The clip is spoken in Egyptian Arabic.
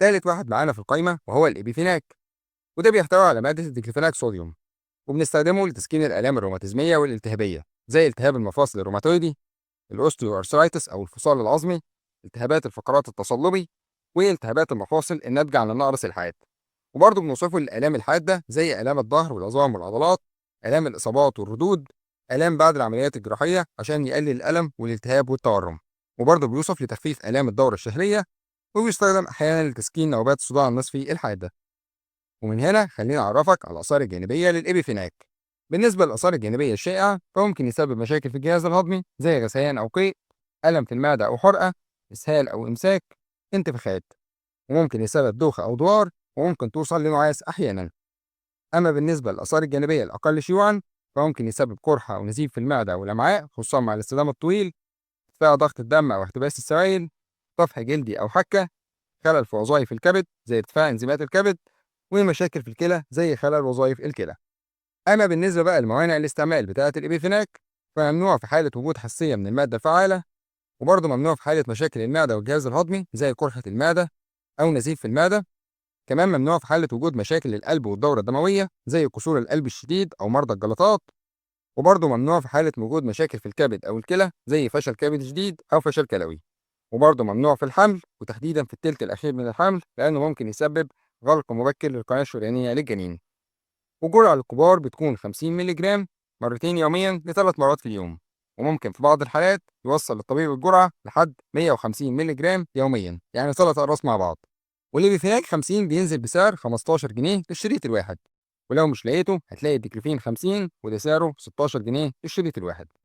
تالت واحد معانا في القايمة وهو الإبيفيناك، وده بيحتوي على مادة الديكلوفيناك صوديوم، وبنستخدمه لتسكين الآلام الروماتيزمية والالتهابية زي التهاب المفاصل الروماتويدي، الأوستيو أرثرايتس أو الفصال العظمي، التهابات الفقرات التصلبي، والتهابات المفاصل الناتجة عن النقرس الحاد. وبرضه بنوصفه للآلام الحادة زي آلام الظهر والعظام والعضلات، آلام الإصابات والردود، آلام بعد العمليات الجراحية عشان يقلل الألم والالتهاب والتورم. وبرضه بيوصف لتخفيف آلام الدورة الشهرية، وبيستخدم أحيانا لتسكين نوبات الصداع النصفي الحادة. ومن هنا خليني أعرفك على الآثار الجانبية للإبيفيناك. بالنسبة للآثار الجانبية الشائعة فممكن يسبب مشاكل في الجهاز الهضمي زي غثيان أو قيء، ألم في المعدة أو حرقة، إسهال أو إمساك، انتفاخات، وممكن يسبب دوخة أو دوار، وممكن توصل لنعاس أحيانا. أما بالنسبة للآثار الجانبية الأقل شيوعا فممكن يسبب قرحة أو نزيف في المعدة أو الأمعاء خصوصا مع الاستخدام الطويل، ارتفاع ضغط الدم أو احتباس السوائل، طفح جلدي أو حكة، خلل في وظائف الكبد زي ارتفاع انزيمات الكبد، ومشاكل في الكلى زي خلل وظائف الكلى. أما بالنسبة بقى لموانع الاستعمال بتاعة الإبيفيناك فممنوع في حالة وجود حساسية من المادة الفعالة، وبرضه ممنوع في حالة مشاكل المعدة والجهاز الهضمي زي قرحة المعدة أو نزيف في المعدة. كمان ممنوع في حالة وجود مشاكل القلب والدورة الدموية زي قصور القلب الشديد أو مرضى الجلطات، وبرضه ممنوع في حالة وجود مشاكل في الكبد أو الكلى زي فشل كبد شديد أو فشل كلوي. وبرضه ممنوع في الحمل وتحديدا في الثلث الأخير من الحمل لأنه ممكن يسبب غلق مبكر للقناة الشريانية للجنين. وجرعة للكبار بتكون 50 مللي جرام مرتين يوميا لثلاث مرات في اليوم، وممكن في بعض الحالات يوصل الطبيب الجرعة لحد 150 مللي جرام يوميا، يعني 3 أقراص مع بعض. والإبيفيناك 50 بينزل بسعر 15 جنيه للشريط الواحد، ولو مش لقيته هتلاقي الديكلوفين 50 وده سعره 16 جنيه للشريط الواحد.